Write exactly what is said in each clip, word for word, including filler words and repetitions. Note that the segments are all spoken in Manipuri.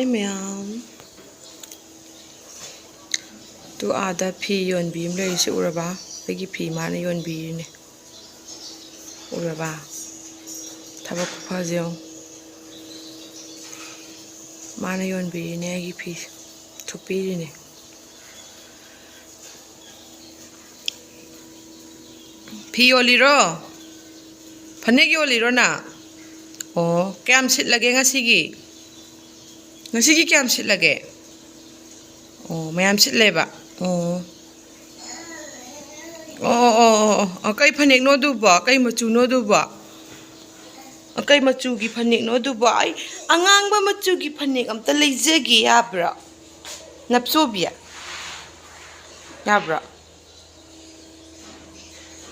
ꯃꯌꯥꯝ, ꯇꯨ ꯑꯥꯗ ꯐꯤ ꯌꯣꯟꯕꯤ ꯑꯃ ꯂꯩꯔꯤꯁꯦ ꯎꯔꯕ? ꯑꯩꯒꯤ ꯐꯤ ꯃꯥꯅ ꯌꯣꯟꯕꯤꯔꯤꯅꯦ꯫ ꯎꯔꯕ? ꯊꯕꯛ ꯈꯨꯐꯁꯦ ꯌꯦꯡꯉꯨ꯫ ꯃꯥꯅ ꯌꯣꯟꯕꯤꯔꯤꯅꯦ ꯑꯩꯒꯤ ꯐꯤꯁꯦ꯫ ꯊꯨꯞꯄꯤꯔꯤꯅꯦ꯫ ꯐꯤ ꯌꯣꯜꯂꯤꯔꯣ? ꯐꯅꯦꯛ ꯌꯣꯜꯂꯤꯔꯣ ꯅꯪ? ꯑꯣ, ꯀꯌꯥꯝ ꯁꯤꯠꯂꯒꯦ ꯉꯁꯤꯒꯤ? ꯉꯁꯤꯒꯤ ꯀꯌꯥꯝ ꯁꯤꯠꯂꯒꯦ? ꯑꯣ, ꯃꯌꯥꯝ ꯁꯤꯠꯂꯦꯕ꯫ ꯑꯣ꯫ ꯑꯣ, ꯑꯣ, ꯑꯣ, ꯑꯣ, ꯑꯣ꯫ ꯀꯩ ꯐꯅꯦꯛꯅꯣ ꯑꯗꯨꯕꯣ? ꯀꯩ ꯃꯆꯨꯅꯣ ꯑꯗꯨꯕꯣ? ꯀꯩ ꯃꯆꯨꯒꯤ ꯐꯅꯦꯛꯅꯣ ꯑꯗꯨꯕꯣ? ꯑꯩ ꯑꯉꯥꯡꯕ ꯃꯆꯨꯒꯤ ꯐꯅꯦꯛ ꯑꯝꯇ ꯂꯩꯖꯒꯦ, ꯌꯥꯕ꯭ꯔꯣ? ꯅꯞꯆꯣꯕꯤ꯫ ꯌꯥꯕ꯭ꯔꯣ?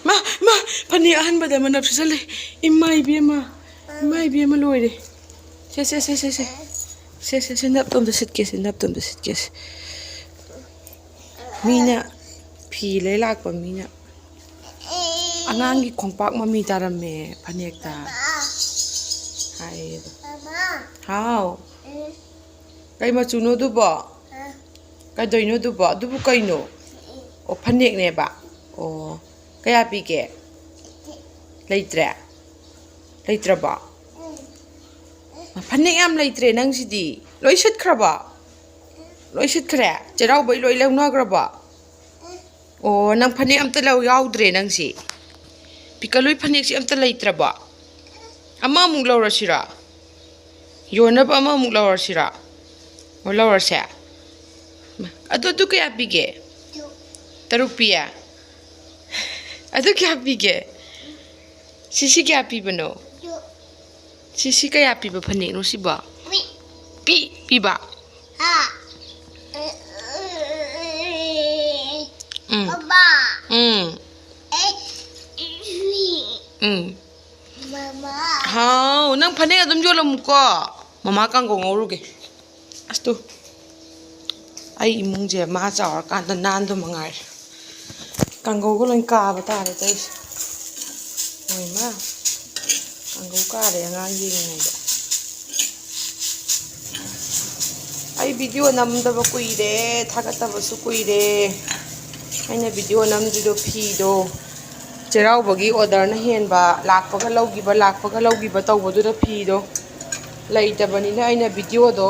ꯃꯥ, ꯃꯥ, ꯐꯅꯦꯛ ꯑꯍꯟꯕꯗ ꯑꯃ ꯅꯞꯁꯤꯜꯂꯦ꯫ ꯏꯃꯥ ꯏꯕꯦꯝꯃ, ꯏꯃꯥ ꯏꯕꯦꯝꯃ, ꯂꯣꯏꯔꯦ꯫ ꯁꯦ, ꯁꯦ, ꯁꯦ, ꯁꯦ, ꯁꯦ꯫ ꯁꯦ, ꯁꯦ, ꯁꯦ, ꯅꯞꯇꯣꯝꯗ ꯁꯤꯠꯀꯦ, ꯁꯦ, ꯅꯞꯇꯣꯝꯗ ꯁꯤꯠꯀꯦ, ꯁꯦ꯫ ꯃꯤꯅ ꯐꯤ ꯂꯩ ꯂꯥꯛꯄ ꯃꯤꯅ ꯑꯉꯥꯡꯒꯤ ꯈꯣꯡꯄꯥꯛ ꯃꯃꯤ ꯇꯥꯔꯝꯃꯦ ꯐꯅꯦꯛꯇ꯫ ꯍꯥꯏꯌꯦ ꯑꯗꯣ꯫ ꯍꯥꯎ꯫ ꯀꯩ ꯃꯆꯨꯅꯣ ꯑꯗꯨꯕꯣ? ꯀꯩꯗꯧꯅꯣ ꯑꯗꯨꯕꯣ? ꯑꯗꯨꯕꯨ ꯀꯩꯅꯣ? ꯑꯣ, ꯐꯅꯦꯛꯅꯦꯕ꯫ ꯑꯣ, ꯀꯌꯥ ꯄꯤꯒꯦ? ꯂꯩꯇ꯭ꯔꯦ? ꯂꯩꯇ꯭ꯔꯕꯣ? ꯐꯅꯦꯛ ꯌꯥꯝ ꯂꯩꯇ꯭ꯔꯦ ꯅꯪꯁꯤꯗꯤ꯫ ꯂꯣꯏ ꯁꯤꯠꯈ꯭ꯔꯕꯣ? ꯂꯣꯏ ꯁꯤꯠꯈ꯭ꯔꯦ? ꯆꯩꯔꯥꯎꯕꯩ ꯂꯣꯏ ꯂꯧꯅꯈ꯭ꯔꯕꯣ? ꯑꯣ, ꯅꯪ ꯐꯅꯦꯛ ꯑꯝꯇ ꯂꯧ ꯌꯥꯎꯗ꯭ꯔꯦ ꯅꯪꯁꯤ꯫ ꯄꯤꯀꯂꯨꯏ ꯐꯅꯦꯛꯁꯤ ꯑꯝꯇ ꯂꯩꯇ꯭ꯔꯕꯣ? ꯑꯃꯃꯨꯛ ꯂꯧꯔꯁꯤꯔꯣ? ꯌꯣꯟꯅꯕ ꯑꯃꯃꯨꯛ ꯂꯧꯔꯁꯤꯔꯣ? ꯑꯣ, ꯂꯧꯔꯁꯦ꯫ ꯑꯗꯨ, ꯑꯗꯨ ꯀꯌꯥ ꯄꯤꯒꯦ? ꯇꯔꯨꯛ ꯄꯤꯌꯦ? ꯑꯗꯨ ꯀꯌꯥ ꯄꯤꯒꯦ? ꯁꯤꯁꯤ ꯀꯌꯥ ꯄꯤꯕꯅꯣ? ꯁꯤꯁꯤ ꯀꯌꯥ ꯄꯤꯕ ꯐꯅꯦꯛꯅꯣ ꯁꯤꯕꯣ? ꯄꯤ, ꯄꯤꯕ? ꯎꯝ꯫ ꯎꯝ꯫ ꯎꯝ꯫ ꯍꯥꯎ, ꯅꯪ ꯐꯅꯦꯛ ꯑꯗꯨꯝ ꯌꯣꯜꯂꯝꯃꯨꯀꯣ꯫ ꯃꯃꯥ ꯀꯥꯡꯒꯧ ꯉꯧꯔꯨꯒꯦ꯫ ꯑꯁ ꯇꯨ, ꯑꯩ ꯏꯃꯨꯡꯁꯦ ꯃꯥ ꯆꯥꯎꯔꯀꯥꯟꯗ ꯅꯥꯟꯗꯧ ꯃꯉꯥꯏꯔꯦ꯫ ꯀꯥꯡꯒꯧꯒ ꯂꯣꯏ ꯀꯥꯕ ꯇꯥꯔꯦ ꯇꯧꯔꯤꯁꯦ꯫ ꯍꯣꯏ ꯃꯥ, ꯀꯥꯡꯒꯧ ꯀꯥꯔꯦ ꯑꯉꯥꯡ ꯌꯦꯡꯉꯤꯉꯩꯗ꯫ ꯑꯩ ꯚꯤꯗꯤꯑꯣ ꯅꯝꯗꯕ ꯀꯨꯏꯔꯦ, ꯊꯥꯒꯠꯇꯕꯁꯨ ꯀꯨꯏꯔꯦ꯫ ꯑꯩꯅ ꯚꯤꯗꯤꯑꯣ ꯅꯝꯗ꯭ꯔꯤꯗꯣ ꯐꯤꯗꯣ ꯆꯩꯔꯥꯎꯕꯒꯤ ꯑꯣꯔꯗꯔꯅ ꯍꯦꯟꯕ, ꯂꯥꯛꯄꯒ ꯂꯧꯈꯤꯕ, ꯂꯥꯛꯄꯒ ꯂꯧꯈꯤꯕ ꯇꯧꯕꯗꯨꯗ ꯐꯤꯗꯣ ꯂꯩꯇꯕꯅꯤꯅ ꯑꯩꯅ ꯚꯤꯗꯤꯑꯣꯗꯣ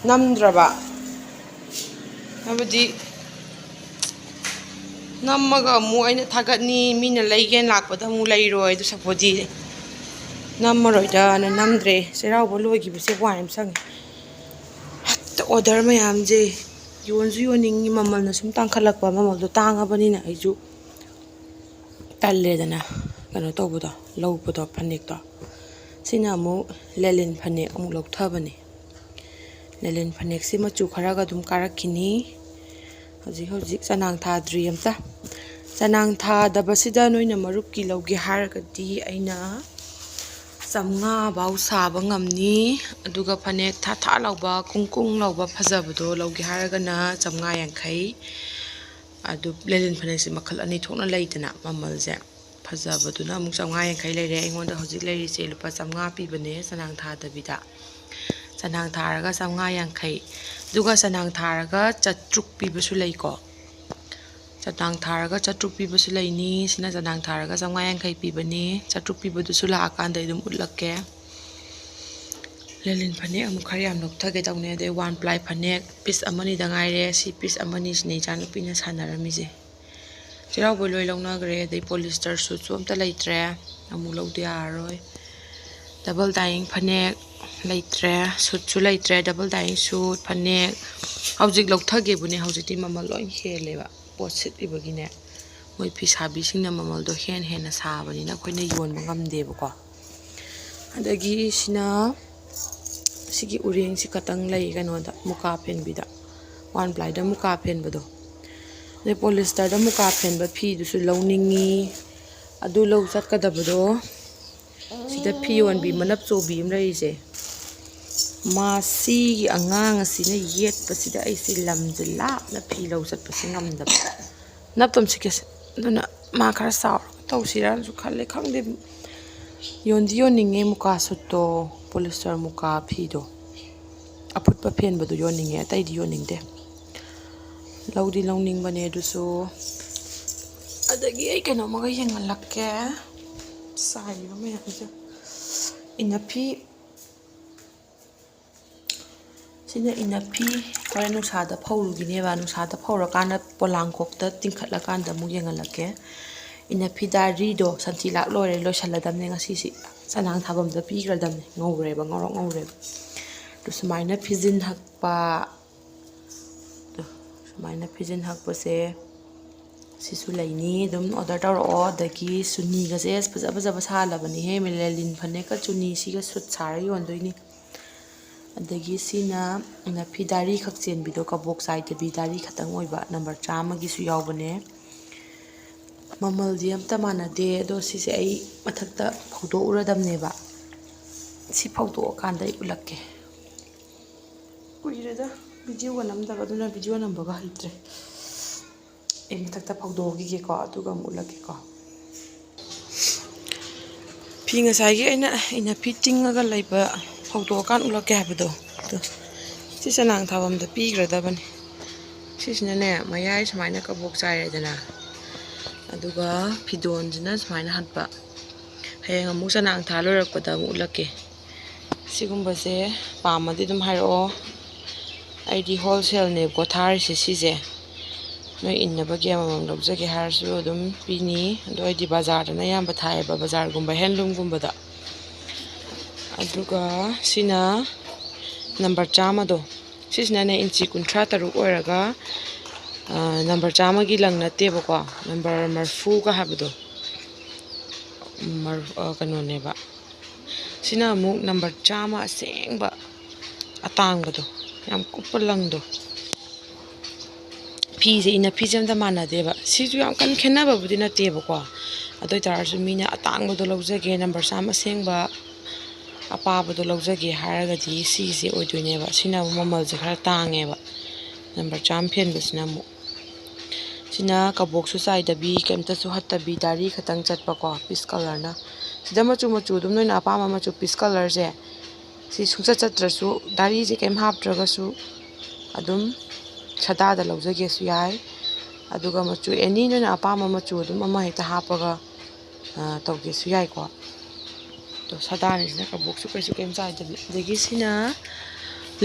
ꯅꯝꯗ꯭ꯔꯕ꯫ ꯍꯥꯏꯕꯗꯤ ꯅꯝꯃꯒ ꯑꯃꯨꯛ ꯑꯩꯅ ꯊꯥꯒꯠꯅꯤ, ꯃꯤꯅ ꯂꯩꯒꯦꯅ ꯂꯥꯛꯄꯗ ꯑꯃꯨꯛ ꯂꯩꯔꯣꯏ, ꯑꯗꯨ ꯁꯛꯄꯨꯗꯤ ꯅꯝꯃꯔꯣꯏꯗꯅ ꯅꯝꯗ꯭ꯔꯦ꯫ ꯆꯩꯔꯥꯎꯕ ꯂꯣꯏꯈꯤꯕꯁꯦ ꯋꯥꯏ ꯑꯃ ꯁꯪꯉꯦ꯫ ꯍꯦꯛꯇ ꯑꯣꯔꯗꯔ ꯃꯌꯥꯝꯁꯦ ꯌꯣꯟꯁꯨ ꯌꯣꯟꯅꯤꯡꯉꯤ, ꯃꯃꯜꯅ ꯁꯨꯝ ꯇꯥꯡꯈꯠꯂꯛꯄ, ꯃꯃꯜꯗꯣ ꯇꯥꯡꯉꯕꯅꯤꯅ ꯑꯩꯁꯨ ꯇꯜꯂꯦꯗꯅ ꯀꯩꯅꯣ ꯇꯧꯕꯗꯣ, ꯂꯧꯕꯗꯣ, ꯐꯅꯦꯛꯇꯣ꯫ ꯁꯤꯅ ꯑꯃꯨꯛ ꯂꯦꯂꯤꯟ ꯐꯅꯦꯛ ꯑꯃꯨꯛ ꯂꯧꯊꯕꯅꯦ꯫ ꯂꯦꯂꯤꯟ ꯐꯅꯦꯛꯁꯤ ꯃꯆꯨ ꯈꯔꯒ ꯑꯗꯨꯝ ꯀꯥꯔꯛꯈꯤꯅꯤ꯫ ꯍꯧꯖꯤꯛ ꯍꯧꯖꯤꯛ ꯆꯅꯥꯡ ꯊꯥꯗ꯭ꯔꯤ ꯑꯝꯇ꯫ ꯆꯅꯥꯡ ꯊꯥꯗꯕꯁꯤꯗ ꯅꯣꯏꯅ ꯃꯔꯨꯞꯀꯤ ꯂꯧꯒꯦ ꯍꯥꯏꯔꯒꯗꯤ ꯑꯩꯅ ꯆꯥꯝꯃꯉꯥ ꯐꯥꯎ ꯁꯥꯕ ꯉꯝꯅꯤ꯫ ꯑꯗꯨꯒ ꯐꯅꯦꯛ ꯊꯥ ꯊꯥ ꯂꯥꯎꯕ, ꯀꯨꯡ ꯀꯨꯡ ꯂꯥꯎꯕ ꯐꯖꯕꯗꯣ ꯂꯧꯒꯦ ꯍꯥꯏꯔꯒꯅ ꯆꯥꯝꯃꯉꯥ ꯌꯥꯡꯈꯩ꯫ ꯑꯗꯨ ꯂꯦꯂꯤꯟ ꯐꯅꯦꯛꯁꯦ ꯃꯈꯜ ꯑꯅꯤ ꯊꯣꯛꯅ ꯂꯩꯗꯅ, ꯃꯃꯜꯁꯦ꯫ ꯐꯖꯕꯗꯨꯅ ꯑꯃꯨꯛ ꯆꯥꯝꯃꯉꯥ ꯌꯥꯡꯈꯩ ꯂꯩꯔꯦ꯫ ꯑꯩꯉꯣꯟꯗ ꯍꯧꯖꯤꯛ ꯂꯩꯔꯤꯁꯦ ꯂꯨꯄꯥ ꯆꯥꯝꯃꯉꯥ ꯄꯤꯕꯅꯦ, ꯆꯅꯥꯡ ꯊꯥꯗꯕꯤꯗ꯫ ꯆꯅꯥꯡ ꯊꯥꯔꯒ ꯆꯥꯝꯃꯉꯥ ꯌꯥꯡꯈꯩ, ꯑꯗꯨꯒ ꯆꯅꯥꯡ ꯊꯥꯔꯒ ꯆꯥꯇ꯭ꯔꯨꯛ ꯄꯤꯕꯁꯨ ꯂꯩꯀꯣ꯫ ꯆꯅꯥꯡ ꯊꯥꯔꯒ ꯆꯥꯇ꯭ꯔꯨꯛ ꯄꯤꯕꯁꯨ ꯂꯩꯅꯤ꯫ ꯁꯤꯅ ꯆꯅꯥꯡ ꯊꯥꯔꯒ ꯆꯥꯝꯃꯉꯥ ꯌꯥꯡꯈꯩ ꯄꯤꯕꯅꯤ꯫ ꯆꯥꯇ꯭ꯔꯨꯛ ꯄꯤꯕꯗꯨꯁꯨ ꯂꯥꯛꯑꯀꯥꯟꯗ ꯑꯩ ꯑꯗꯨꯝ ꯎꯠꯂꯛꯀꯦ꯫ ꯂꯦꯂꯤꯟ ꯐꯅꯦꯛ ꯑꯃꯨꯛ ꯈꯔ ꯌꯥꯝ ꯂꯧꯊꯒꯦ ꯇꯧꯅꯦ꯫ ꯑꯗꯩ ꯋꯥꯟ ꯄ꯭ꯂꯥꯏ ꯐꯅꯦꯛ ꯄꯤꯁ ꯑꯃꯅꯤꯗ ꯉꯥꯏꯔꯦ꯫ ꯁꯤ ꯄꯤꯁ ꯑꯃꯅꯤꯁꯤꯅꯦ ꯏꯆꯥꯅꯨꯄꯤꯅ ꯁꯥꯟꯅꯔꯝꯃꯤꯁꯦ꯫ ꯆꯩꯔꯥꯎꯕꯩ ꯂꯣꯏ ꯂꯧꯅꯈ꯭ꯔꯦ꯫ ꯑꯗꯩ ꯄꯣꯂꯤꯁꯇꯔ ꯁꯨꯠꯁꯨ ꯑꯝꯇ ꯂꯩꯇ꯭ꯔꯦ, ꯑꯃꯨꯛ ꯂꯧꯗ ꯌꯥꯔꯔꯣꯏ꯫ ꯗꯕꯜ ꯗꯥꯏꯌꯤꯡ ꯐꯅꯦꯛ ꯂꯩꯇ꯭ꯔꯦ, ꯁꯨꯠꯁꯨ ꯂꯩꯇ꯭ꯔꯦ꯫ ꯗꯕꯜ ꯗꯥꯏꯌꯤꯡ ꯁꯨꯠ, ꯐꯅꯦꯛ ꯍꯧꯖꯤꯛ ꯂꯧꯊꯒꯦꯕꯨꯅꯦ, ꯍꯧꯖꯤꯛꯇꯤ ꯃꯃꯜ ꯂꯣꯏ ꯍꯦꯜꯂꯦꯕ꯫ ꯄꯣꯠ ꯁꯤꯠꯂꯤꯕꯒꯤꯅꯦ, ꯃꯣꯏ ꯐꯤꯁꯥꯕꯤꯁꯤꯡꯅ ꯃꯃꯜꯗꯣ ꯍꯦꯟꯅ ꯍꯦꯟꯅ ꯁꯥꯕꯅꯤꯅ ꯑꯩꯈꯣꯏꯅ ꯌꯣꯟꯕ ꯉꯝꯗꯦꯕꯀꯣ꯫ ꯑꯗꯒꯤ ꯁꯤꯅ ꯁꯤꯒꯤ ꯎꯔꯦꯡꯁꯤ ꯈꯛꯇꯪ ꯂꯩ ꯀꯩꯅꯣꯗ, ꯃꯨꯀꯥ ꯐꯦꯟꯕꯤꯗ, ꯋꯥꯟ ꯄ꯭ꯂꯥꯏꯗ ꯃꯨꯀꯥ ꯐꯦꯟꯕꯗꯣ꯫ ꯑꯗꯩ ꯄꯣꯂꯤꯁꯇꯔꯗ ꯃꯨꯀꯥ ꯐꯦꯟꯕ ꯐꯤꯗꯨꯁꯨ ꯂꯧꯅꯤꯡꯉꯤ꯫ ꯑꯗꯨ ꯂꯧ ꯆꯠꯀꯗꯕꯗꯣ ꯁꯤꯗ ꯐꯤ ꯌꯣꯟꯕꯤ ꯃꯅꯞ ꯆꯣꯕꯤ ꯑꯃ ꯂꯩꯔꯤꯁꯦ, ꯃꯁꯤꯒꯤ ꯑꯉꯥꯡ ꯑꯁꯤꯅ ꯌꯦꯠꯄꯁꯤꯗ ꯑꯩꯁꯦ ꯂꯝꯁꯦ ꯂꯥꯞꯅ ꯐꯤ ꯂꯧ ꯆꯠꯄꯁꯦ ꯉꯝꯗꯕ꯫ ꯅꯞꯇꯣꯝ ꯁꯤꯠꯀꯦꯁꯦ꯫ ꯑꯗꯨꯅ ꯃꯥ ꯈꯔ ꯆꯥꯎꯔꯒ ꯇꯧꯁꯤꯔꯅꯁꯨ ꯈꯜꯂꯦ, ꯈꯪꯗꯦ꯫ ꯌꯣꯟꯗꯤ ꯌꯣꯟꯅꯤꯡꯉꯦ ꯃꯨꯀꯥ ꯁꯨꯠꯇꯣ, ꯄꯣꯂꯤꯁꯇꯔ ꯃꯨꯀꯥ ꯐꯤꯗꯣ꯫ ꯑꯐꯨꯠꯄ ꯐꯦꯟꯕꯗꯨ ꯌꯣꯟꯅꯤꯡꯉꯦ, ꯑꯇꯩꯗꯤ ꯌꯣꯟꯅꯤꯡꯗꯦ꯫ ꯂꯧꯗꯤ ꯂꯧꯅꯤꯡꯕꯅꯦ ꯑꯗꯨꯁꯨ꯫ ꯑꯗꯒꯤ ꯑꯩ ꯀꯩꯅꯣꯝꯃꯒ ꯌꯦꯡꯍꯜꯂꯛꯀꯦ꯫ ꯆꯥꯏꯔꯤꯕ ꯃꯌꯥꯝꯁꯦ꯫ ꯏꯅꯐꯤ꯫ ꯁꯤꯅ ꯏꯅꯐꯤ꯫ ꯍꯣꯔꯦꯟ ꯅꯨꯡꯁꯥꯗ ꯐꯧꯔꯨꯒꯤꯅꯦꯕ꯫ ꯅꯨꯡꯁꯥꯗ ꯐꯧꯔꯀꯥꯟꯗ ꯄꯣꯂꯥꯡꯈꯣꯛꯇ ꯇꯤꯡꯈꯠꯂꯀꯥꯟꯗ ꯑꯃꯨꯛ ꯌꯦꯡꯍꯜꯂꯛꯀꯦ꯫ ꯏꯅꯐꯤ ꯗꯥꯔꯤꯗꯣ ꯁꯟꯊꯤ ꯂꯥꯛ ꯂꯣꯏꯔꯦ, ꯂꯣꯏꯁꯜꯂꯗꯕꯅꯦ ꯉꯁꯤꯁꯤ꯫ ꯆꯅꯥꯡ ꯊꯥꯐꯝꯗ ꯄꯤꯈ꯭ꯔꯗꯕꯅꯦ꯫ ꯉꯧꯔꯦꯕ, ꯉꯧꯔꯣꯛ ꯉꯧꯔꯦꯕ꯫ ꯑꯗꯨ ꯁꯨꯃꯥꯏꯅ ꯐꯤꯖꯤꯟ ꯍꯛꯄ꯫ ꯑꯗꯣ ꯁꯨꯃꯥꯏꯅ ꯐꯤꯖꯤꯟ ꯍꯛꯄꯁꯦ ꯁꯤꯁꯨ ꯂꯩꯅꯤ꯫ ꯑꯗꯨꯝ order ꯇꯧꯔꯛꯑꯣ꯫ ꯑꯗꯒꯤ ꯆꯨꯅꯤꯒꯁꯦ ꯐꯖ ꯐꯖꯕ ꯁꯥꯍꯜꯂꯕꯅꯤꯍꯦ꯫ ꯃꯦꯂꯦꯂꯤꯟ ꯐꯅꯦꯛꯀ ꯆꯨꯅꯤꯁꯤꯒ suit ꯁꯥꯔ ꯌꯣꯟꯗꯣꯏꯅꯤ꯫ ꯑꯗꯒꯤ ꯁꯤꯅ ꯏꯅꯐꯤ ꯗꯥꯔꯤ ꯈꯛ ꯆꯦꯟꯕꯤꯗꯣ, ꯀꯕꯣꯛ ꯆꯥꯏꯗꯕꯤ, ꯗꯥꯔꯤ ꯈꯛꯇꯪ ꯑꯣꯏꯕ, number ꯆꯥꯝꯃꯒꯤꯁꯨ ꯌꯥꯎꯕꯅꯦ꯫ ꯃꯃꯜꯗꯤ ꯑꯝꯇ ꯃꯥꯟꯅꯗꯦ꯫ ꯑꯗꯣ ꯁꯤꯁꯦ ꯑꯩ ꯃꯊꯛꯇ ꯐꯧꯗꯣꯛꯎꯔꯗꯕꯅꯦꯕ꯫ ꯁꯤ ꯐꯧꯗꯣꯛꯑꯀꯥꯟꯗ ꯑꯩ ꯎꯠꯂꯛꯀꯦ꯫ ꯀꯨꯏꯔꯦꯗ videoꯒ ꯅꯝꯗꯕ, ꯑꯗꯨꯅ video ꯅꯝꯕꯒ ꯍꯩꯇ꯭ꯔꯦ꯫ ꯑꯩ ꯃꯊꯛꯇ ꯐꯧꯗꯣꯛꯈꯤꯒꯦꯀꯣ, ꯑꯗꯨꯒ ꯑꯃꯨꯛ ꯎꯠꯂꯛꯀꯦꯀꯣ꯫ ꯐꯤ ꯉꯁꯥꯏꯒꯤ ꯑꯩꯅ ꯏꯅꯐꯤ ꯇꯤꯡꯉꯒ ꯂꯩꯕ ꯐꯧꯗꯣꯛꯑꯀꯥꯟ ꯎꯠꯂꯛꯀꯦ ꯍꯥꯏꯕꯗꯣ, ꯑꯗꯣ ꯁꯤ ꯆꯅꯥꯡ ꯊꯥꯐꯝꯗ ꯄꯤꯈ꯭ꯔꯗꯕꯅꯤ꯫ ꯁꯤꯁꯤꯅꯅꯦ, ꯃꯌꯥꯏ ꯁꯨꯃꯥꯏꯅ ꯀꯕꯣꯛ ꯆꯥꯏꯔꯦꯗꯅ, ꯑꯗꯨꯒ ꯐꯤꯗꯣꯟꯁꯤꯅ ꯁꯨꯃꯥꯏꯅ ꯍꯠꯄ꯫ ꯍꯌꯦꯡ ꯑꯃꯨꯛ ꯆꯅꯥꯡ ꯊꯥ ꯂꯣꯏꯔꯛꯄꯗ ꯑꯃꯨꯛ ꯎꯠꯂꯛꯀꯦ꯫ ꯁꯤꯒꯨꯝꯕꯁꯦ ꯄꯥꯝꯃꯗꯤ ꯑꯗꯨꯝ ꯍꯥꯏꯔꯛꯑꯣ꯫ ꯑꯩꯗꯤ wholesaleꯅꯦꯕꯀꯣ ꯊꯥꯔꯤꯁꯦ ꯁꯤꯁꯦ꯫ ꯅꯣꯏ ꯏꯟꯅꯕꯒꯤ ꯑꯃꯃꯝ ꯂꯧꯖꯒꯦ ꯍꯥꯏꯔꯁꯨ ꯑꯗꯨꯝ ꯄꯤꯅꯤ꯫ ꯑꯗꯣ ꯑꯩꯗꯤ ꯕꯖꯥꯔꯗꯅ ꯑꯌꯥꯝꯕ ꯊꯥꯏꯌꯦꯕ, ꯕꯖꯥꯔꯒꯨꯝꯕ handloomꯒꯨꯝꯕꯗ꯫ ꯑꯗꯨꯒ ꯁꯤꯅ number ꯆꯥꯝꯃꯗꯣ, ꯁꯤꯁꯤꯅꯅꯦ ꯏꯟꯆꯤ ꯀꯨꯟꯊ꯭ꯔꯥ ꯇꯔꯨꯛ ꯑꯣꯏꯔꯒ, ꯑ, number ꯆꯥꯝꯃꯒꯤ ꯂꯪ ꯅꯠꯇꯦꯕꯀꯣ, number ꯃꯔꯐꯨꯒ ꯍꯥꯏꯕꯗꯣ, ꯃꯔ-, ꯑ, ꯀꯩꯅꯣꯅꯦꯕ꯫ ꯁꯤꯅ ꯑꯃꯨꯛ number ꯆꯥꯝꯃ ꯑꯁꯦꯡꯕ ꯑꯇꯥꯡꯕꯗꯣ, ꯌꯥꯝ ꯀꯨꯞꯄ ꯂꯪꯗꯣ꯫ ꯐꯤꯁꯦ ꯏꯅꯐꯤꯁꯦ ꯑꯝꯇ ꯃꯥꯟꯅꯗꯦꯕ꯫ ꯁꯤꯁꯨ ꯌꯥꯝ ꯀꯟꯅ ꯈꯦꯠꯅꯕꯕꯨꯗꯤ ꯅꯠꯇꯦꯕꯀꯣ, ꯑꯗꯨ ꯑꯣꯏ ꯇꯥꯔꯁꯨ ꯃꯤꯅ ꯑꯇꯥꯡꯕꯗꯣ ꯂꯧꯖꯒꯦ, number ꯆꯥꯝꯃ ꯑꯁꯦꯡꯕ ꯑꯄꯥꯕꯗꯣ ꯂꯧꯖꯒꯦ ꯍꯥꯏꯔꯒꯗꯤ ꯁꯤꯁꯦ ꯑꯣꯏꯗꯣꯏꯅꯦꯕ꯫ ꯁꯤꯅ ꯑꯃꯨꯛ ꯃꯃꯜꯁꯦ ꯈꯔ ꯇꯥꯡꯉꯦꯕ, number ꯆꯥꯝꯃ ꯐꯦꯟꯕꯁꯤꯅ ꯑꯃꯨꯛ꯫ ꯁꯤꯅ ꯀꯕꯣꯛꯁꯨ ꯆꯥꯏꯗꯕꯤ, ꯀꯩꯝꯇꯁꯨ ꯍꯠꯇꯕꯤ, ꯗꯥꯔꯤ ꯈꯛꯇꯪ ꯆꯠꯄꯀꯣ, peach colourꯅ꯫ ꯁꯤꯗ ꯃꯆꯨ ꯃꯆꯨ ꯑꯗꯨꯝ ꯅꯣꯏꯅ ꯑꯄꯥꯝꯕ ꯃꯆꯨ, peach colourꯁꯦ ꯁꯤ ꯁꯨꯡꯆꯠ ꯆꯠꯇ꯭ꯔꯁꯨ, ꯗꯥꯔꯤꯁꯦ ꯀꯩꯝ ꯍꯥꯞꯇ꯭ꯔꯒꯁꯨ ꯑꯗꯨꯝ ꯁꯗꯥꯗ ꯂꯧꯖꯒꯦꯁꯨ ꯌꯥꯏ꯫ ꯑꯗꯨꯒ ꯃꯆꯨ ꯑꯦꯅꯤ ꯅꯣꯏꯅ ꯑꯄꯥꯝꯕ ꯃꯆꯨ ꯑꯗꯨꯝ ꯑꯃ ꯍꯦꯛꯇ ꯍꯥꯞꯄꯒ, ꯑ, ꯇꯧꯒꯦꯁꯨ ꯌꯥꯏꯀꯣ꯫ ꯑꯗꯣ ꯁꯗꯥꯅꯤꯁꯤꯅ ꯀꯕꯣꯛꯁꯨ ꯀꯩꯁꯨ ꯀꯩꯝ ꯆꯥꯏꯗꯕꯤ꯫ ꯑꯗꯒꯤ ꯁꯤꯅ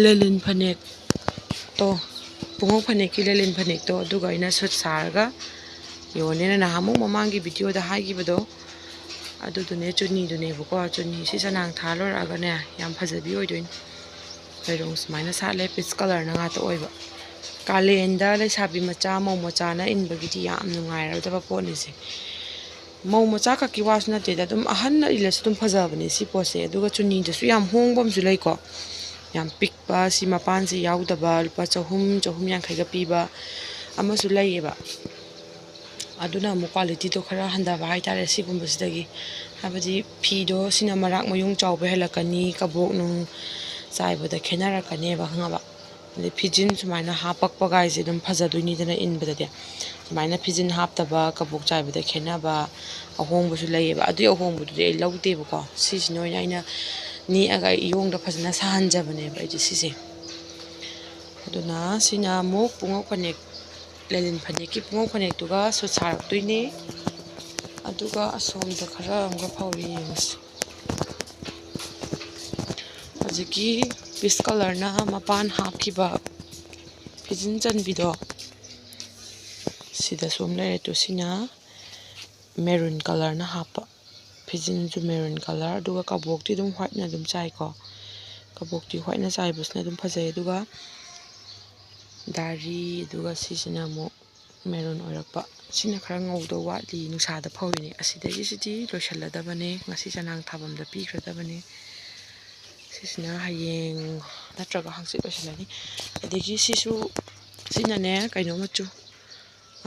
ꯂꯦꯂꯤꯟ ꯐꯅꯦꯛꯇꯣ, ꯄꯨꯡꯉꯧ ꯐꯅꯦꯛꯀꯤ ꯂꯦꯂꯤꯟ ꯐꯅꯦꯛꯇꯣ, ꯑꯗꯨꯒ ꯑꯩꯅ ꯁꯨꯠ ꯁꯥꯔꯒ ꯌꯣꯟꯅꯦꯅ ꯅꯍꯥꯟꯃꯨꯛ ꯃꯃꯥꯡꯒꯤ ꯚꯤꯗꯤꯑꯣꯗ ꯍꯥꯏꯈꯤꯕꯗꯣ, ꯑꯗꯨꯗꯨꯅꯦ ꯆꯨꯅꯤꯗꯨꯅꯦꯕꯀꯣ꯫ ꯆꯨꯅꯤ ꯁꯤ ꯆꯅꯥꯡ ꯊꯥ ꯂꯣꯏꯔꯛꯑꯒꯅꯦ ꯌꯥꯝ ꯐꯖꯕꯤ ꯑꯣꯏꯗꯣꯏꯅꯤ꯫ ꯂꯩꯔꯣꯡ ꯁꯨꯃꯥꯏꯅ ꯁꯥꯠꯂꯦ, ꯄꯤꯁ ꯀꯂꯔꯅ ꯉꯥꯛꯇ ꯑꯣꯏꯕ꯫ ꯀꯥꯂꯦꯟꯗ ꯂꯩꯁꯥꯕꯤ ꯃꯆꯥ, ꯃꯧ ꯃꯆꯥꯅ ꯏꯟꯕꯒꯤꯗꯤ ꯌꯥꯝ ꯅꯨꯡꯉꯥꯏꯔꯗꯕ ꯄꯣꯠꯅꯤꯁꯦ꯫ ꯃꯧ ꯃꯆꯥ ꯈꯛꯀꯤ ꯋꯥꯁꯨ ꯅꯠꯇꯦꯗ, ꯑꯗꯨꯝ ꯑꯍꯟꯅ ꯏꯜꯂꯁꯨ ꯑꯗꯨꯝ ꯐꯖꯕꯅꯦ ꯁꯤ ꯄꯣꯠꯁꯦ꯫ ꯑꯗꯨꯒ ꯆꯨꯅꯤꯗꯁꯨ ꯌꯥꯝ ꯍꯣꯡꯕ ꯑꯃꯁꯨ ꯂꯩꯀꯣ, ꯌꯥꯝ ꯄꯤꯛꯄ, ꯁꯤ ꯃꯄꯥꯟꯁꯤ ꯌꯥꯎꯗꯕ, ꯂꯨꯄꯥ ꯆꯍꯨꯝ, ꯆꯍꯨꯝ ꯌꯥꯡꯈꯩꯒ ꯄꯤꯕ ꯑꯃꯁꯨ ꯂꯩꯌꯦꯕ꯫ ꯑꯗꯨꯅ ꯑꯃꯨꯛ ꯀ꯭ꯋꯥꯂꯤꯇꯤꯗꯣ ꯈꯔ ꯍꯟꯊꯕ ꯍꯥꯏꯇꯥꯔꯦ ꯁꯤꯒꯨꯝꯕꯁꯤꯗꯒꯤ꯫ ꯍꯥꯏꯕꯗꯤ ꯐꯤꯗꯣ ꯁꯤꯅ ꯃꯔꯥꯛ ꯃꯌꯨꯡ ꯆꯥꯎꯕ ꯍꯦꯜꯂꯛꯀꯅꯤ, ꯀꯕꯣꯛ ꯅꯨꯡ ꯆꯥꯏꯕꯗ ꯈꯦꯠꯅꯔꯛꯀꯅꯦꯕ, ꯈꯪꯉꯕ? ꯑꯗꯩ ꯐꯤꯖꯤꯟ ꯁꯨꯃꯥꯏꯅ ꯍꯥꯞꯄꯛꯄꯒꯥꯏꯁꯦ ꯑꯗꯨꯝ ꯐꯖꯗꯣꯏꯅꯤꯗꯅ ꯏꯟꯕꯗꯗꯤ꯫ ꯁꯨꯃꯥꯏꯅ ꯐꯤꯖꯤꯟ ꯍꯥꯞꯇꯕ, ꯀꯕꯣꯛ ꯆꯥꯏꯕꯗ ꯈꯦꯠꯅꯕ, ꯑꯍꯣꯡꯕꯁꯨ ꯂꯩꯌꯦꯕ꯫ ꯑꯗꯨꯒꯤ ꯑꯍꯣꯡꯕꯗꯨꯗꯤ ꯑꯩ ꯂꯧꯗꯦꯕꯀꯣ꯫ ꯁꯤꯁꯤꯅ ꯑꯣꯏꯅ ꯑꯩꯅ ꯅꯦꯛꯑꯒ ꯑꯩ ꯏꯌꯣꯡꯗ ꯐꯖꯅ ꯁꯥꯍꯟꯖꯕꯅꯦꯕ ꯑꯩꯗꯤ ꯁꯤꯁꯦ꯫ ꯑꯗꯨꯅ ꯁꯤꯅ ꯑꯃꯨꯛ ꯄꯨꯡꯉꯧ ꯐꯅꯦꯛ, ꯂꯦꯂꯤꯟ ꯐꯅꯦꯛꯀꯤ ꯄꯨꯡꯉꯧ ꯐꯅꯦꯛꯇꯨꯒ ꯁꯨꯠ ꯁꯥꯔꯛꯇꯣꯏꯅꯦ꯫ ꯑꯗꯨꯒ ꯑꯁꯣꯝꯗ ꯈꯔ ꯑꯃꯒ ꯐꯧꯔꯤ ꯌꯦꯡꯉꯁꯤ꯫ ꯍꯧꯖꯤꯛꯀꯤ ꯄꯤꯁ ꯀꯂꯔꯅ ꯃꯄꯥꯟ ꯍꯥꯞꯈꯤꯕ ꯐꯤꯖꯤꯟ ꯆꯟꯕꯤꯗꯣ ꯁꯤꯗꯁꯨ ꯑꯃ ꯂꯩꯔꯦ꯫ ꯑꯗꯣ ꯁꯤꯅ ꯃꯦꯔꯨꯟ ꯀꯂꯔꯅ ꯍꯥꯞꯄ, ꯐꯤꯖꯤꯟꯁꯨ ꯃꯦꯔꯨꯟ ꯀꯂꯔ, ꯑꯗꯨꯒ ꯀꯕꯣꯛꯇꯤ ꯑꯗꯨꯝ ꯋꯥꯏꯠꯅ ꯑꯗꯨꯝ ꯆꯥꯏꯀꯣ꯫ ꯀꯕꯣꯛꯇꯤ ꯋꯥꯏꯠꯅ ꯆꯥꯏꯕꯁꯤꯅ ꯑꯗꯨꯝ ꯐꯖꯩ꯫ ꯑꯗꯨꯒ ꯗꯥꯔꯤ, ꯑꯗꯨꯒ ꯁꯤꯁꯤꯅ ꯑꯃꯨꯛ ꯃꯦꯔꯨꯟ ꯑꯣꯏꯔꯛꯄ꯫ ꯁꯤꯅ ꯈꯔ ꯉꯧꯗꯧ ꯋꯥꯠꯂꯤ, ꯅꯨꯡꯁꯥꯗ ꯐꯧꯔꯤꯅꯦ꯫ ꯑꯁꯤꯗꯒꯤꯁꯤꯗꯤ ꯂꯣꯏꯁꯤꯜꯂꯗꯕꯅꯦ, ꯉꯁꯤ ꯆꯅꯥꯡ ꯊꯥꯐꯝꯗ ꯄꯤꯈ꯭ꯔꯗꯕꯅꯦ꯫ ꯁꯤꯁꯤꯅ ꯍꯌꯦꯡ ꯅꯠꯇ꯭ꯔꯒ ꯍꯪꯆꯤꯠ ꯂꯣꯏꯁꯤꯜꯂꯅꯤ꯫ ꯑꯗꯒꯤ ꯁꯤꯁꯨ, ꯁꯤꯅꯅꯦ ꯀꯩꯅꯣ ꯃꯆꯨ,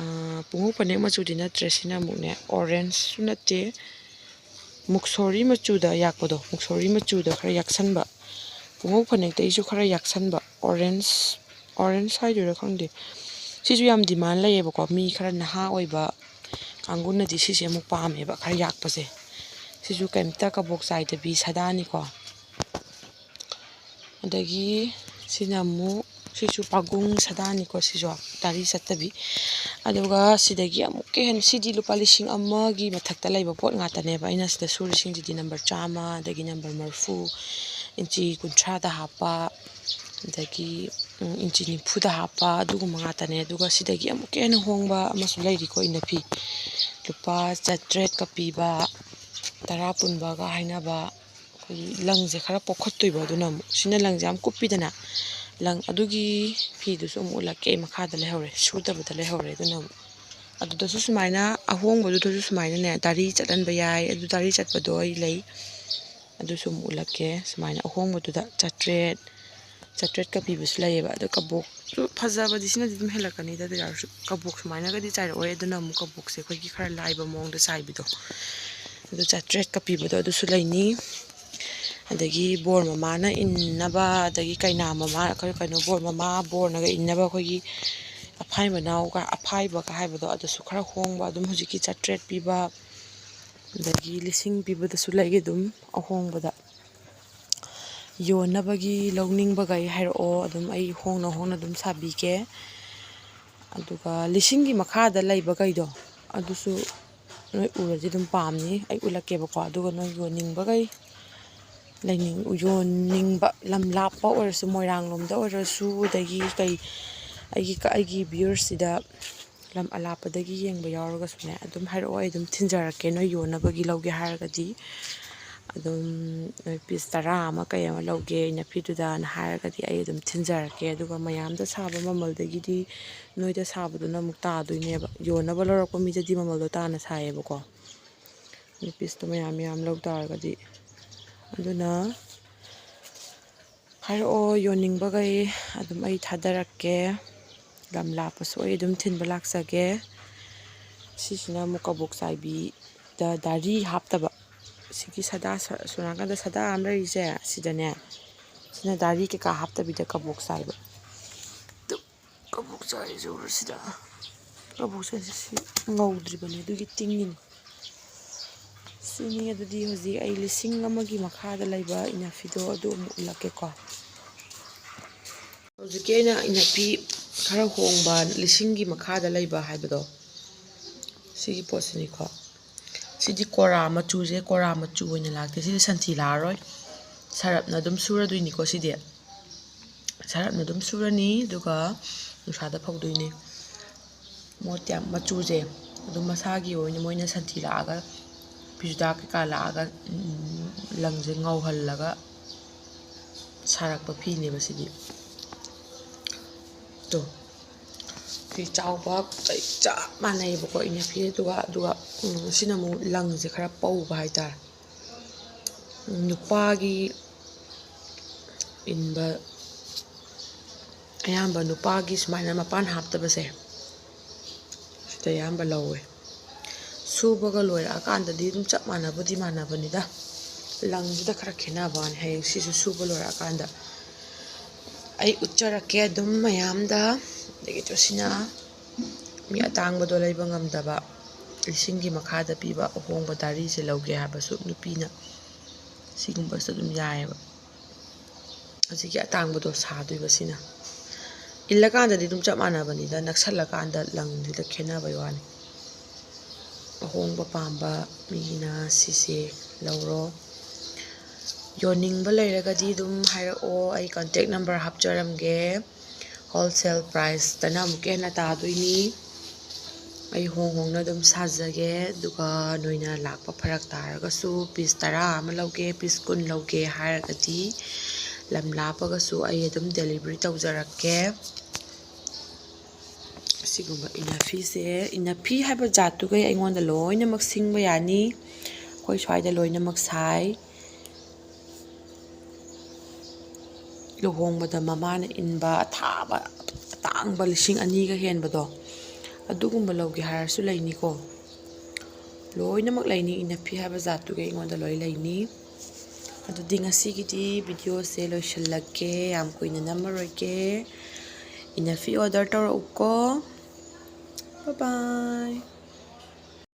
ꯑꯥ, ꯄꯨꯡꯉꯧ ꯐꯅꯦꯛ ꯃꯆꯨꯗꯤ ꯅꯠꯇ꯭ꯔꯦ꯫ ꯁꯤꯅ ꯑꯃꯨꯛꯅꯦ ꯑꯣꯔꯦꯟꯖꯁꯨ ꯅꯠꯇꯦ, ꯃꯨꯛꯁꯣꯔꯤ ꯃꯆꯨꯗ ꯌꯥꯛꯄꯗꯣ, ꯃꯨꯛꯁꯣꯔꯤ ꯃꯆꯨꯗ ꯈꯔ ꯌꯥꯛꯁꯟꯕ, ꯄꯨꯡꯉꯧ ꯐꯅꯦꯛꯇꯒꯤꯁꯨ ꯈꯔ ꯌꯥꯛꯁꯟꯕ, ꯑꯣꯔꯦꯟꯖ, ꯑꯣꯔꯦꯟꯖ ꯍꯥꯏꯗꯣꯏꯔꯥ ꯈꯪꯗꯦ꯫ ꯁꯤꯁꯨ ꯌꯥꯝ ꯗꯤꯃꯥꯟ ꯂꯩꯌꯦꯕꯀꯣ, ꯃꯤ ꯈꯔ ꯅꯍꯥ ꯑꯣꯏꯕ ꯀꯥꯡꯕꯨꯅꯗꯤ ꯁꯤꯁꯦ ꯑꯃꯨꯛ ꯄꯥꯝꯃꯦꯕ, ꯈꯔ ꯌꯥꯛꯄꯁꯦ꯫ ꯁꯤꯁꯨ ꯀꯩꯝꯇ ꯀꯕꯣꯛ ꯆꯥꯏꯗꯕꯤ ꯁꯗꯥꯅꯤꯀꯣ꯫ ꯑꯗꯒꯤ ꯁꯤꯅ ꯑꯃꯨꯛ, ꯁꯤꯁꯨ ꯄꯥꯒꯨꯡ ꯁꯥꯗꯥꯅꯤꯀꯣ, ꯁꯤꯁꯨ ꯗꯥꯔꯤ ꯆꯠꯇꯕꯤ꯫ ꯑꯗꯨꯒ ꯁꯤꯗꯒꯤ ꯑꯃꯨꯛꯀ ꯍꯦꯟꯅ, ꯁꯤꯗꯤ ꯂꯨꯄꯥ ꯂꯤꯁꯤꯡ ꯑꯃꯒꯤ ꯃꯊꯛꯇ ꯂꯩꯕ ꯄꯣꯠ ꯉꯥꯛꯇꯅꯦꯕ꯫ ꯑꯩꯅ ꯁꯤꯗ ꯁꯨꯔꯤꯁꯤꯡꯁꯤꯗꯤ ꯅꯝꯕꯔ ꯆꯥꯝꯃ, ꯑꯗꯒꯤ ꯅꯝꯕꯔ ꯃꯔꯤꯐꯨ, ꯏꯟꯆꯤ ꯀꯨꯟꯊ꯭ꯔꯥꯗ ꯍꯥꯞꯄ, ꯑꯗꯒꯤ, ꯎꯝ, ꯏꯟꯆꯤ ꯅꯤꯐꯨꯗ ꯍꯥꯞꯄ, ꯑꯗꯨꯒꯨꯝꯕ ꯉꯥꯛꯇꯅꯦ꯫ ꯑꯗꯨꯒ ꯁꯤꯗꯒꯤ ꯑꯃꯨꯛꯀ ꯍꯦꯟꯅ ꯍꯣꯡꯕ ꯑꯃꯁꯨ ꯂꯩꯔꯤꯀꯣ, ꯏꯅꯐꯤ꯫ ꯂꯨꯄꯥ ꯆꯥꯇ꯭ꯔꯦꯠꯀ ꯄꯤꯕ, ꯇꯔꯥ ꯄꯨꯟꯕꯒ ꯍꯥꯏꯅꯕ, ꯑꯩꯈꯣꯏꯒꯤ ꯂꯪꯁꯦ ꯈꯔ ꯄꯣꯛꯈꯠꯇꯣꯏꯕ꯫ ꯑꯗꯨꯅ ꯑꯃꯨꯛ ꯁꯤꯅ ꯂꯪꯁꯦ ꯌꯥꯝ ꯀꯨꯞꯄꯤꯗꯅ, ꯂꯪ ꯑꯗꯨꯒꯤ ꯐꯤꯗꯨꯁꯨ ꯑꯃꯨꯛ ꯎꯠꯂꯛꯀꯦ꯫ ꯑꯩ ꯃꯈꯥꯗ ꯂꯩꯍꯧꯔꯦ, ꯁꯨꯗꯕꯗ ꯂꯩꯍꯧꯔꯦ꯫ ꯑꯗꯨꯅ ꯑꯃꯨꯛ ꯑꯗꯨꯗꯁꯨ ꯁꯨꯃꯥꯏꯅ, ꯑꯍꯣꯡꯕꯗꯨꯗꯁꯨ ꯁꯨꯃꯥꯏꯅꯅꯦ, ꯗꯥꯔꯤ ꯆꯠꯍꯟꯕ ꯌꯥꯏ꯫ ꯑꯗꯨ ꯗꯥꯔꯤ ꯆꯠꯄꯗꯣ ꯑꯩ ꯂꯩ, ꯑꯗꯨꯁꯨ ꯑꯃꯨꯛ ꯎꯠꯂꯛꯀꯦ꯫ ꯁꯨꯃꯥꯏꯅ ꯑꯍꯣꯡꯕꯗꯨꯗ ꯆꯥꯇ꯭ꯔꯦꯠ, ꯆꯥꯇ꯭ꯔꯦꯠꯀ ꯄꯤꯕꯁꯨ ꯂꯩꯌꯦꯕ꯫ ꯑꯗꯣ ꯀꯕꯣꯛꯁꯨ ꯐꯖꯕꯗꯤ ꯁꯤꯅꯗꯤ ꯑꯗꯨꯝ ꯍꯦꯜꯂꯛꯀꯅꯤꯗ꯫ ꯑꯗꯨ ꯌꯥꯔꯁꯨ ꯀꯕꯣꯛ ꯁꯨꯃꯥꯏꯅꯒꯗꯤ ꯆꯥꯏꯔꯛꯑꯣꯏ꯫ ꯑꯗꯨꯅ ꯑꯃꯨꯛ ꯀꯕꯣꯛꯁꯦ ꯑꯩꯈꯣꯏꯒꯤ ꯈꯔ ꯂꯥꯏꯕ ꯃꯑꯣꯡꯗ ꯆꯥꯏꯕꯤꯗꯣ, ꯑꯗꯨ ꯆꯥꯇ꯭ꯔꯦꯠꯀ ꯄꯤꯕꯗꯣ ꯑꯗꯨꯁꯨ ꯂꯩꯅꯤ꯫ ꯑꯗꯒꯤ ꯕꯣꯔ ꯃꯃꯥꯅ ꯏꯟꯅꯕ, ꯑꯗꯒꯤ ꯀꯩꯅꯥ ꯃꯃꯥ, ꯑꯩꯈꯣꯏ ꯀꯩꯅꯣ, ꯕꯣꯔ ꯃꯃꯥ ꯕꯣꯔꯅꯒ ꯏꯟꯅꯕ ꯑꯩꯈꯣꯏꯒꯤ ꯑꯐꯥꯏ ꯃꯅꯥꯎꯒ, ꯑꯐꯥꯏꯕꯒ ꯍꯥꯏꯕꯗꯣ, ꯑꯗꯨꯁꯨ ꯈꯔ ꯍꯣꯡꯕ, ꯑꯗꯨꯝ ꯍꯧꯖꯤꯛꯀꯤ ꯆꯥꯇ꯭ꯔꯦꯠ ꯄꯤꯕ, ꯑꯗꯒꯤ ꯂꯤꯁꯤꯡ ꯄꯤꯕꯗꯁꯨ ꯂꯩ ꯑꯗꯨꯝ ꯑꯍꯣꯡꯕꯗ꯫ ꯌꯣꯟꯅꯕꯒꯤ ꯂꯧꯅꯤꯡꯕꯈꯩ ꯍꯥꯏꯔꯛꯑꯣ, ꯑꯗꯨꯝ ꯑꯩ ꯍꯣꯡꯅ ꯍꯣꯡꯅ ꯑꯗꯨꯝ ꯁꯥꯕꯤꯒꯦ꯫ ꯑꯗꯨꯒ ꯂꯤꯁꯤꯡꯒꯤ ꯃꯈꯥꯗ ꯂꯩꯕꯈꯩꯗꯣ, ꯑꯗꯨꯁꯨ ꯅꯣꯏ ꯎꯔꯗꯤ ꯑꯗꯨꯝ ꯄꯥꯝꯅꯤ, ꯑꯩ ꯎꯠꯂꯛꯀꯦꯕꯀꯣ꯫ ꯑꯗꯨꯒ ꯅꯣꯏ ꯌꯣꯟꯅꯤꯡꯕꯈꯩ, ꯂꯩꯅꯤꯡ-, ꯌꯣꯟꯅꯤꯡꯕ, ꯂꯝ ꯂꯥꯞꯄ ꯑꯣꯏꯔꯁꯨ, ꯃꯣꯏꯔꯥꯡ ꯂꯣꯝꯗ ꯑꯣꯏꯔꯁꯨ, ꯑꯗꯒꯤ ꯀꯩ, ꯑꯩꯒꯤ, ꯑꯩꯒꯤ ꯚ꯭ꯌꯨꯔꯁꯤꯗ ꯂꯝ ꯑꯂꯥꯞꯄꯗꯒꯤ ꯌꯦꯡꯕ ꯌꯥꯎꯔꯒꯁꯨꯅꯦ, ꯑꯗꯨꯝ ꯍꯥꯏꯔꯛꯑꯣ, ꯑꯩ ꯑꯗꯨꯝ ꯊꯤꯟꯖꯔꯛꯀꯦ꯫ ꯅꯣꯏ ꯌꯣꯟꯅꯕꯒꯤ ꯂꯧꯒꯦ ꯍꯥꯏꯔꯒꯗꯤ, ꯑꯗꯨꯝ ꯅꯣꯏ ꯄꯤꯁ ꯇꯔꯥ ꯑꯃ ꯀꯩ ꯑꯃ ꯂꯧꯒꯦ ꯏꯅꯐꯤꯗꯨꯗꯅ ꯍꯥꯏꯔꯒꯗꯤ, ꯑꯩ ꯑꯗꯨꯝ ꯊꯤꯟꯖꯔꯛꯀꯦ꯫ ꯑꯗꯨꯒ ꯃꯌꯥꯝꯗ ꯁꯥꯕ ꯃꯃꯜꯗꯒꯤꯗꯤ ꯅꯣꯏꯗ ꯁꯥꯕꯗꯨꯅ ꯑꯃꯨꯛ ꯇꯥꯗꯣꯏꯅꯦꯕ꯫ ꯌꯣꯟꯅꯕ ꯂꯧꯔꯛꯄ ꯃꯤꯗꯗꯤ ꯃꯃꯜꯗꯣ ꯇꯥꯅ ꯁꯥꯏꯌꯦꯕꯀꯣ, ꯄꯤꯁꯇꯣ ꯃꯌꯥꯝ ꯃꯌꯥꯝ ꯂꯧ ꯇꯥꯔꯒꯗꯤ꯫ ꯑꯗꯨꯅ ꯍꯥꯏꯔꯛꯑꯣ, ꯌꯣꯟꯅꯤꯡꯕꯈꯩ ꯑꯗꯨꯝ ꯑꯩ ꯊꯥꯗꯔꯛꯀꯦ꯫ ꯂꯝ ꯂꯥꯞꯄꯁꯨ ꯑꯩ ꯑꯗꯨꯝ ꯊꯤꯟꯕ ꯂꯥꯛꯆꯒꯦ꯫ ꯁꯤꯁꯤꯅ ꯑꯃꯨꯛ ꯀꯕꯣꯛ ꯆꯥꯏꯕꯤꯗ ꯗꯥꯔꯤ ꯍꯥꯞꯇꯕ꯫ ꯁꯤꯒꯤ ꯁꯗꯥ, ꯁ-, ꯁꯣꯝ ꯅꯥꯀꯟꯗ ꯁꯗꯥ ꯑꯃ ꯂꯩꯔꯤꯁꯦ, ꯁꯤꯗꯅꯦ, ꯁꯤꯅ ꯗꯥꯔꯤ ꯀꯩꯀꯥ ꯍꯥꯞꯇꯕꯤꯗ ꯀꯕꯣꯛ ꯆꯥꯏꯕ꯫ ꯑꯗꯨ ꯀꯕꯣꯛ ꯆꯥꯏꯁꯦ ꯎꯔꯣ ꯁꯤꯗ꯫ ꯀꯕꯣꯛ ꯆꯥꯏꯁꯦ ꯁꯤ ꯉꯧꯗ꯭ꯔꯤꯕꯅꯦ, ꯑꯗꯨꯒꯤ ꯇꯤꯡꯉꯤꯅꯤ꯫ ꯁꯤꯅꯤ꯫ ꯑꯗꯨꯗꯤ ꯍꯧꯖꯤꯛ ꯑꯩ ꯂꯤꯁꯤꯡ ꯑꯃꯒꯤ ꯃꯈꯥꯗ ꯂꯩꯕ ꯏꯅꯐꯤꯗꯣ ꯑꯗꯨ ꯑꯃꯨꯛ ꯎꯠꯂꯛꯀꯦꯀꯣ꯫ ꯍꯧꯖꯤꯛꯀꯤ ꯑꯩꯅ ꯏꯅꯐꯤ ꯈꯔ ꯍꯣꯡꯕ, ꯂꯤꯁꯤꯡꯒꯤ ꯃꯈꯥꯗ ꯂꯩꯕ ꯍꯥꯏꯕꯗꯣ, ꯁꯤꯒꯤ ꯄꯣꯠꯁꯤꯅꯤꯀꯣ꯫ ꯁꯤꯗꯤ ꯀꯣꯔꯥ ꯃꯆꯨꯁꯦ, ꯀꯣꯔꯥ ꯃꯆꯨ ꯑꯣꯏꯅ ꯂꯥꯛꯇꯦ꯫ ꯁꯤꯗꯤ ꯁꯟꯊꯤ ꯂꯥꯛꯑꯔꯣꯏ, ꯁꯔꯞꯅ ꯑꯗꯨꯝ ꯁꯨꯔꯗꯣꯏꯅꯤꯀꯣ꯫ ꯁꯤꯗꯤ ꯁꯔꯞꯅ ꯑꯗꯨꯝ ꯁꯨꯔꯅꯤ, ꯑꯗꯨꯒ ꯅꯨꯡꯁꯥꯗ ꯐꯧꯗꯣꯏꯅꯤ꯫ ꯃꯣꯠ ꯌꯥꯝ, ꯃꯆꯨꯁꯦ ꯑꯗꯨꯝ ꯃꯁꯥꯒꯤ ꯑꯣꯏꯅ ꯃꯣꯏꯅ ꯁꯟꯊꯤ ꯂꯥꯛꯑꯒ, ꯐꯤꯖꯨꯗꯥ ꯀꯩꯀꯥ ꯂꯥꯛꯑꯒ, ꯎꯝ, ꯂꯪꯁꯦ ꯉꯧꯍꯜꯂꯒ ꯁꯥꯔꯛꯄ ꯐꯤꯅꯦꯕ ꯁꯤꯗꯤ꯫ ꯇꯣ, ꯐꯤ ꯆꯥꯎꯕ ꯀꯩ ꯆꯞ ꯃꯥꯟꯅꯩꯌꯦꯕꯀꯣ, ꯏꯅꯐꯤꯗꯨꯒ꯫ ꯑꯗꯨꯒ, ꯎꯝ, ꯁꯤꯅ ꯑꯃꯨꯛ ꯂꯪꯁꯦ ꯈꯔ ꯄꯧꯕ ꯍꯥꯏꯇꯥꯔꯦ꯫ ꯅꯨꯄꯥꯒꯤ ꯏꯟꯕ, ꯑꯌꯥꯝꯕ ꯅꯨꯄꯥꯒꯤ ꯁꯨꯃꯥꯏꯅ ꯃꯄꯥꯟ ꯍꯥꯞꯇꯕꯁꯦ, ꯁꯤꯗ ꯑꯌꯥꯝꯕ ꯂꯧꯋꯦ꯫ ꯁꯨꯕꯒ ꯂꯣꯏꯔꯛꯑꯀꯥꯟꯗꯗꯤ ꯑꯗꯨꯝ ꯆꯞ ꯃꯥꯟꯅꯕꯨꯗꯤ ꯃꯥꯟꯅꯕꯅꯤꯗ, ꯂꯪꯁꯤꯗ ꯈꯔ ꯈꯦꯠꯅꯕ ꯋꯥꯅꯤ꯫ ꯍꯌꯦꯡ ꯁꯤꯁꯨ ꯁꯨꯕ ꯂꯣꯏꯔꯛꯑꯀꯥꯟꯗ ꯑꯩ ꯎꯠꯆꯔꯛꯀꯦ ꯑꯗꯨꯝ ꯃꯌꯥꯝꯗ꯫ ꯑꯗꯒꯤ ꯁꯤꯅ ꯃꯤ ꯑꯇꯥꯡꯕꯗꯣ ꯂꯩꯕ ꯉꯝꯗꯕ, ꯂꯤꯁꯤꯡꯒꯤ ꯃꯈꯥꯗ ꯄꯤꯕ ꯑꯍꯣꯡꯕ ꯗꯥꯔꯤꯁꯦ ꯂꯧꯒꯦ ꯍꯥꯏꯕꯁꯨ ꯅꯨꯄꯤꯅ ꯁꯤꯒꯨꯝꯕꯁꯨ ꯑꯗꯨꯝ ꯌꯥꯏꯑꯕ꯫ ꯍꯧꯖꯤꯛꯀꯤ ꯑꯇꯥꯡꯕꯗꯣ ꯁꯥꯗꯣꯏꯕ ꯁꯤꯅ꯫ ꯏꯜꯂꯀꯥꯟꯗꯗꯤ ꯑꯗꯨꯝ ꯆꯞ ꯃꯥꯟꯅꯕꯅꯤꯗ, ꯅꯛꯁꯜꯂꯀꯥꯟꯗ ꯂꯪꯁꯤꯗ ꯈꯦꯠꯅꯕꯩ ꯋꯥꯅꯤ꯫ ꯑꯍꯣꯡꯕ ꯄꯥꯝꯕ ꯃꯤꯒꯤꯅ ꯁꯤꯁꯦ ꯂꯧꯔꯣ꯫ ꯌꯣꯟꯅꯤꯡꯕ ꯂꯩꯔꯒꯗꯤ ꯑꯗꯨꯝ ꯍꯥꯏꯔꯛꯑꯣ, ꯑꯩ contact number ꯍꯥꯞꯆꯔꯝꯒꯦ꯫ Wholesale priceꯇꯅ ꯑꯃꯨꯛꯀ ꯍꯦꯟꯅ ꯇꯥꯗꯣꯏꯅꯤ꯫ ꯑꯩ ꯍꯣꯡ ꯍꯣꯡꯅ ꯑꯗꯨꯝ ꯁꯥꯖꯒꯦ, ꯑꯗꯨꯒ ꯅꯣꯏꯅ ꯂꯥꯛꯄ ꯐꯔꯛ ꯇꯥꯔꯒꯁꯨ piece ꯇꯔꯥ ꯑꯃ ꯂꯧꯒꯦ, piece ꯀꯨꯟ ꯂꯧꯒꯦ ꯍꯥꯏꯔꯒꯗꯤ, ꯂꯝ ꯂꯥꯞꯄꯒꯁꯨ ꯑꯩ ꯑꯗꯨꯝ delivery ꯇꯧꯖꯔꯛꯀꯦ꯫ ꯑꯁꯤꯒꯨꯝꯕ ꯏꯅꯐꯤꯁꯦ, ꯏꯅꯐꯤ ꯍꯥꯏꯕ ꯖꯥꯠꯇꯨꯈꯩ ꯑꯩꯉꯣꯟꯗ ꯂꯣꯏꯅꯃꯛ ꯁꯤꯡꯕ ꯌꯥꯅꯤ꯫ ꯑꯩꯈꯣꯏ ꯁ꯭ꯋꯥꯏꯗ ꯂꯣꯏꯅꯃꯛ ꯁꯥꯏ꯫ ꯂꯨꯍꯣꯡꯕꯗ ꯃꯃꯥꯅ ꯏꯟꯕ ꯑꯊꯥꯕ, ꯑꯇꯥꯡꯕ ꯂꯤꯁꯤꯡ ꯑꯅꯤꯒ ꯍꯦꯟꯕꯗꯣ, ꯑꯗꯨꯒꯨꯝꯕ ꯂꯧꯒꯦ ꯍꯥꯏꯔꯁꯨ ꯂꯩꯅꯤꯀꯣ꯫ ꯂꯣꯏꯅꯃꯛ ꯂꯩꯅꯤ, ꯏꯅꯐꯤ ꯍꯥꯏꯕ ꯖꯥꯠꯇꯨꯒꯤ ꯑꯩꯉꯣꯟꯗ ꯂꯣꯏ ꯂꯩꯅꯤ꯫ ꯑꯗꯨꯗꯤ ꯉꯁꯤꯒꯤꯗꯤ videoꯁꯦ ꯂꯣꯏꯁꯤꯜꯂꯒꯦ, ꯌꯥꯝ ꯀꯨꯏꯅ ꯅꯝꯃꯔꯣꯏꯒꯦ꯫ ꯏꯅꯐꯤ order ꯇꯧꯔꯛꯎꯀꯣ꯫ Bye bye꯫